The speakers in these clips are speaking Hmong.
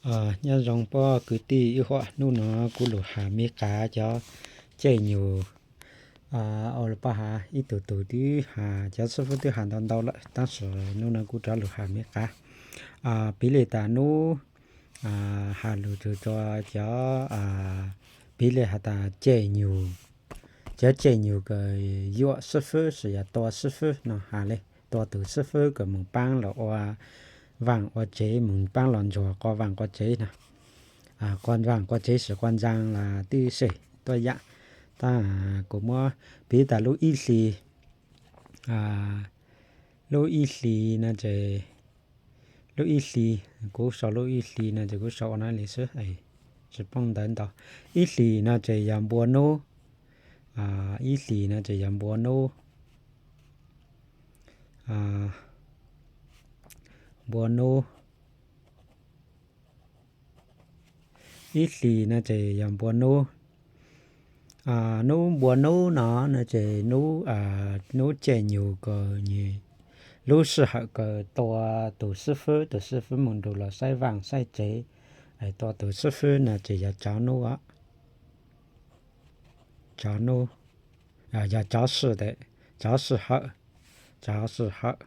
Nyob zoo pab kwv tij ib huam, hnub no kuv lug has Meb Qab cov caij nyug. Ua lug pab has ib tug tug twb has, cov xib fwb twb has ntau ntau lawm, tab sis hnub no kuv rov lug has Meb Qab. Piv le tas hnub has lug txug rua cov, piv le has tas caij nyug, cov caij nyug kws yuam xib fwb, sis yog tua xib fwb no has le, tua tug xib fwb kws moog paab los ua vaaj ua tsev, moog paab los ntsuag quas vaaj quas tsev no. Quas vaaj quas tsev sis quas ntsaa los tib si tuab yaam. Tab kuv muab piv tas lub ib hlis, lub ib hlis no ces, lub ib hlis, kuv sau lub ib hlis no ces kuv sau ua no le xwb, tsi poob ntawv ntau. Ib hlis no ces yog npua nub, ib hlis no ces yog npua nub, npua nub. Ib hlis no ces yog npua nub. Hnub npua nub no no ces hnub, hnub caij nyug kws lub sij hawm kws tua tug xib fwb, tug xib fwb moog nrug los saib vaaj saib tsev, tua tug xib fwb no ces yog cov nub, cov nub, yog cov sij, cov sij hawm, cov sij hawm,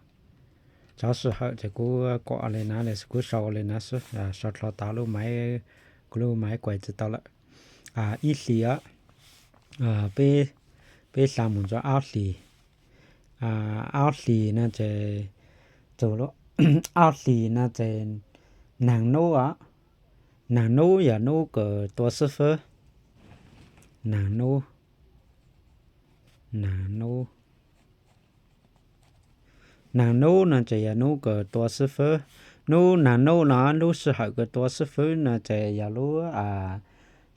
cov sij hawm ces kuv kuam le na, kuv sau le na xwb, sau dlhau tas lub maiv, kuv lub maiv kuas tsi tau lawm. Ib hlis, peb, peb hla moog rua ob hlis. Ob hlis no ces, txug lub ob hlis no ces naag nub os. Naag nub yog nub kws tua xib fwb. Naag nub, naag nub, naag nub no ces yog nub kws tua xib fwb. Nub naag nub no lub sij hawm kws tua xib fwb no ces yog lub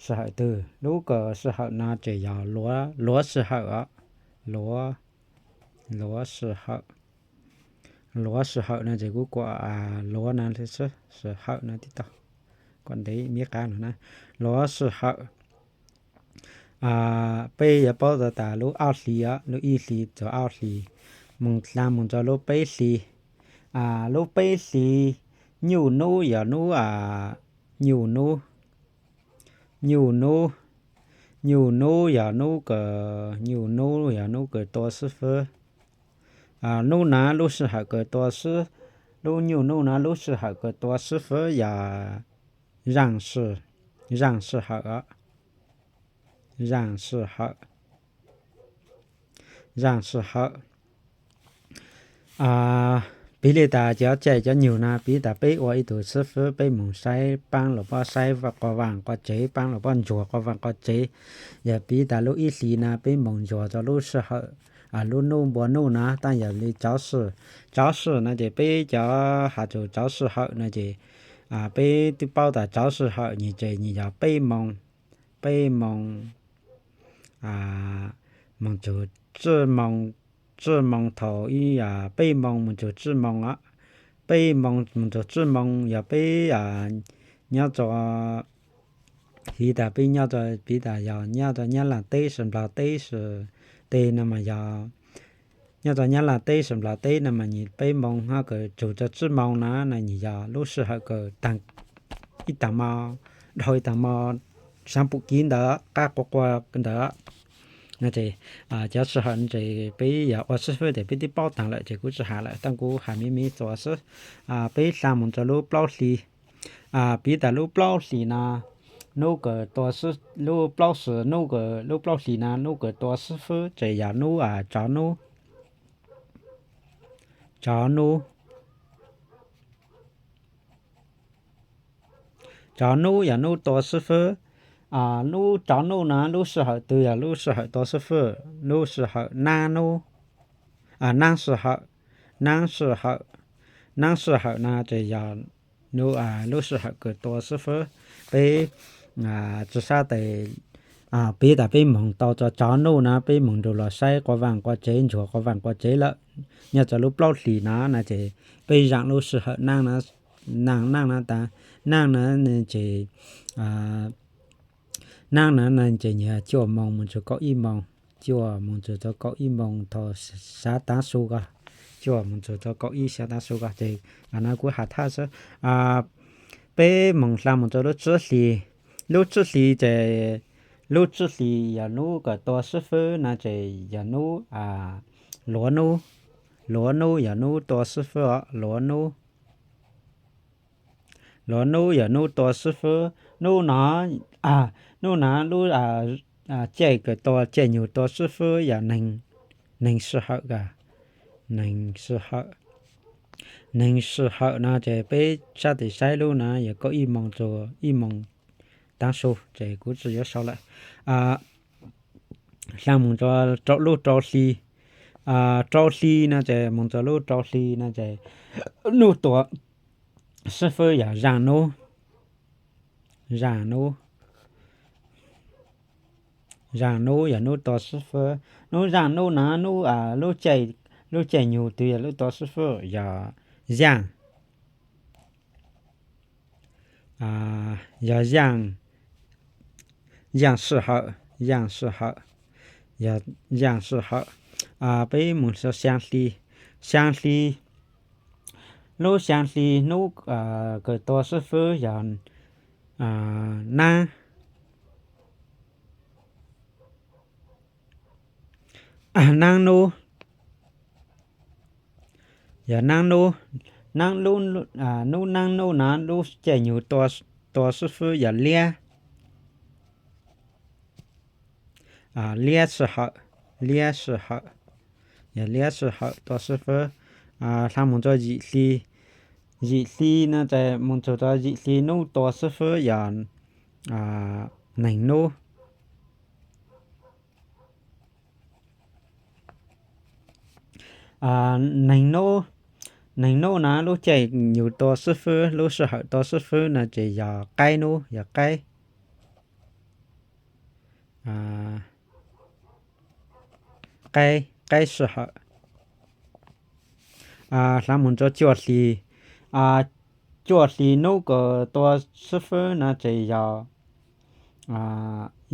sij hawm twg? Lub kws sij hawm no ces yog luav, luav sij hawm os. Luav, luav sij hawm. Luav sij hawm no ces kuv kuam luav no xwb, sij hawm no tib tau, kuam ntev Meb Qab lug na. Luav sij hawm. Peb yuav paub tas lub ob hlis os, lub ib hlis txug ob hlis, moog hla moog rua lub peb hlis. Lub peb hlis, nyuj nub yog nub, nyuj nub, nyuj nub, nyuj nub yog nub kws, nyuj nub yog nub kws tua xib fwb. Nub na lub sij hawm kws tua xib, lub nyuj nub na lub sij hawm kws tua xib fwb yog zaaj sij, zaaj sij hawm os. Zaaj sij hawm, zaaj sij hawm. Piv le tas cov caij cov nyug na, piv tas peb ua ib tug xib fwb, peb moog saib paab los puab saib quas vaaj quas tsev, paab los puab ntsuag quas vaaj quas tsev. Yog piv tas lub ib hlis na peb moog ntsuag rua lub sij hawm, lub nub npua nub na, tab yog le cov sij, cov sij no ces peb cov has txug cov sij hawm no ces peb twb paub tas cov sij hawm nyuag ces nyuag yog peb moos, peb moos, moog txug tsib moos, tsib moos thaum ib, peb moos moog txug tsib moos os. Peb moos moog txug tsib moos yog peb nyob rua, piv tas peb nyob rua, piv tas yog nyob rua Nyab Laaj teb sis Nplog teb sis teb no mas yog, nyob rua Nyab Laaj teb sis Nplog teb no mas nyuag peb moos ho kws txug rua tsib moos na, no nyuag yog lub sij hawm kws taag ib taag mo, dhau ib taag mo, saav pum kiv ntawd, qab quas quas ntawd. No ces cov sij hawm no ces peb yog ua xib fwb tes peb twb paub taag lawm ces kuv tsi has lawm, tab kuv has miv miv txuas xwb. Peb hla moog rua lub plaub hlis. Piv tas lub plaub hlis no, nub kws tua xib, lub plaub hlis, nub kws, lub plaub hlis no nub kws tua xib fwb ces yog nub, tsov nub, tsov nub, tsov nub yog nub tua xib fwb. Lub tsov nub no lub sij hawm twg yog lub sij hawm tua xib fwb? Lub sij hawm naab nub, naab sij hawm, naab sij hawm, naab sij hawm no ces yog lub sij hawm kws tua xib fwb. Peb tsi sab tes, piv tas peb moog tau rua tsov nub na, peb moog nrug los saib quas vaaj quas tsev, ntsuag quas vaaj quas tsev lawm, nyob rua lub plaub hlis no na ces peb zaam lub sij hawm naab, naab, naab na tas, naab na ces, naab na no ces nyuag cuaj moos moog txug kaum ib moos, cuaj moos txug rua kaum ib moos thaum sab taab su ko, cuaj moos txug rua kaum ib sab taab su ko ces, no kuv has thaj xwb. Peb moog hla moog rua lub tsib hlis. Lub tsib hlis ces, lub tsib hlis yog nub kws tua xwb fwb no ces yog nub, luav nub, luav nub yog nub tua xwb fwb os, luav nub. Luav nub yog nub tua xwb fwb. Nub no, nub no lub caij kws tua, caij nyug tua xwb fwb yog neeg, neeg sij hawm kag, neeg sij hawm. Neeg sij hawm no ces peb sab tes saib lub no yog kaum ib moos rua ib moos tav su ces kuv tsi yuav sau lawm. Hla moog rua lub rau hli. Rau hli no ces moog rua lub rau hli no ces nub tua xwb fwb yog zaaj nub, zaaj nub, zaaj nub yog nub tua xwb fwb. Nub zaaj nub no nub, lub caij, lub caij nyug twg yog lub tua xwb fwb yog yaaj, yog yaaj, yaaj sij hawm, yaaj sij hawm, yog yaaj sij hawm. Peb moog rua xyaa hli, xyaa hli, lub xyaa hli nub kws tua xwb fwb yog naab, naab nub, yog naab nub, naab lub, nub naab nub no lub caij nyug tua xwb fwb yog liab, liab sij hawm, liab sij hawm, yog liab sij hawm tua xwb fwb. Hla moog rua yim hli, yim hli no ces moog txug rua yim hli nub tua xwb fwb yog neeg nub, neeg nub, neeg nub no lub caij nyug tua xwb fwb, lub sij hawm tua xwb fwb no ces yog qaib nub, yog qaib, qaib, qaib sij hawm. Hla moog rua cuaj hli, cuaj hli nub kws tua xwb fwb no ces yog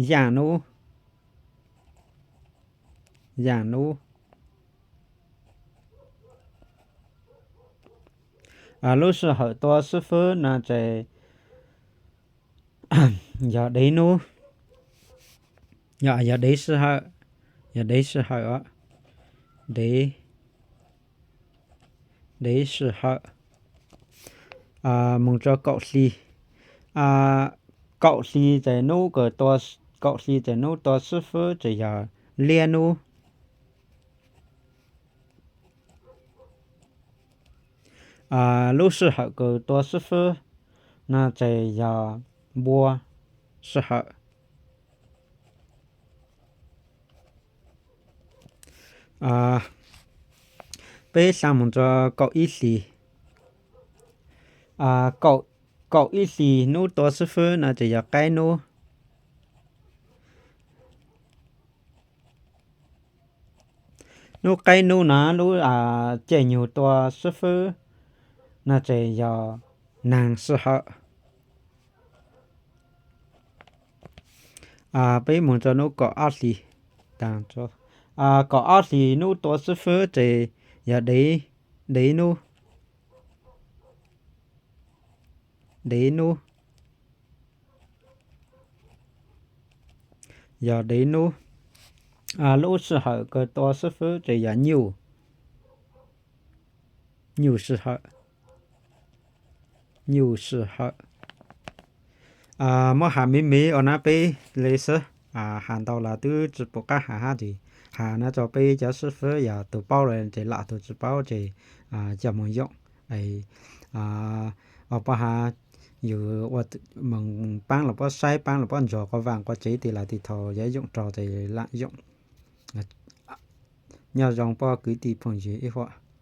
yaaj nub, yaaj nub. Lub sij hawm tua xwb fwb no ces yog dev nub, yog dev sij hawm, yog dev sij hawm os, dev, dev sij hawm. Moog rua kaum hli, kaum hli ces nub kws tua, kaum hli ces nub tua xwb fwb ces yog liab nub. Lub sij hawm kws tua xwb fwb no ces yog npua sij hawm. Peb hla moog rua kaum ib hlis. Kaum ib hlis nub tua xwb fwb no ces yog qaib nub. Nub qaib nub no lub caij nyug tua xwb fwb no ces yog naag sij hawm. Peb moog rua nub kaum ob hlis. Kaum ob hlis nub tua xwb fwb ces yog dev, dev nub, dev nub, yog dev nub. Lub sij hawm kws tua xwb fwb ces yog nyuj, nyuj sij hawm, nyuj sij hawm. Muab has me me ua nab peb le xwb, has ntau los twb tsi pum qab has hab ces has no rua peb cov xib fwb yog tug paub lawm ces lam, tug tsi paub ces coj moog yoom. Ua pab has yus ua moog paab los puab saib, paab los puab ntsuag quas vaam quas tsev tis laug tis thaus yog yoom rog ces lam yoom. Nyob zoo puab kwv tij phooj ywg ib huam.